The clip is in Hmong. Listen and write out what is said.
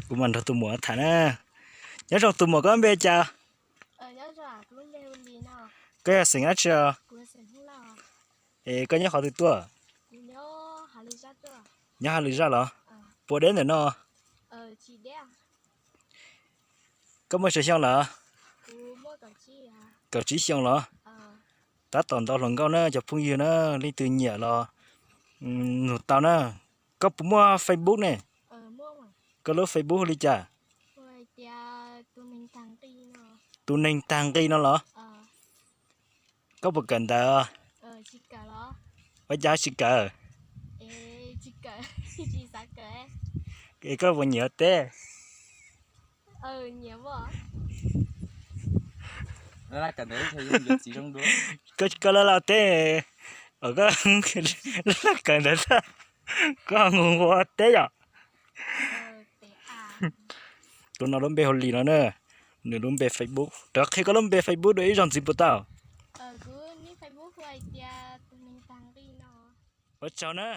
Kuv mam nrog tus muam tham na. Nyob zoo tus muam, koj npe cas? Koj yog xeem dab tsi? Es koj nyob qhov twg tuaj? Nyob Hav Lwm Zaj los? Puas deb ntawm no? Koj muaj tsawg xyoo lawm? Kaum tsib xyoo los? Tab tom ntau hluas nkauj na cov phooj ywg na, leej twg nyiam los nug tau na. Koj puas muaj Facebook ne? Koj lub Facebook hu li cas? Tus neeg tag nqi no los? Koj puas kawm ntawv? Ua cas tsis kawm? Es koj puas nyiam teb? Koj laj laj teb, koj laj kawm ntawv, koj nqus nqus teb yom? Tus no lub npe hu li no na, nws lub npe Facebook. Rov qhia koj lub npe Facebook dua ib zaug ntxiv puas tau? Ua tsaug na.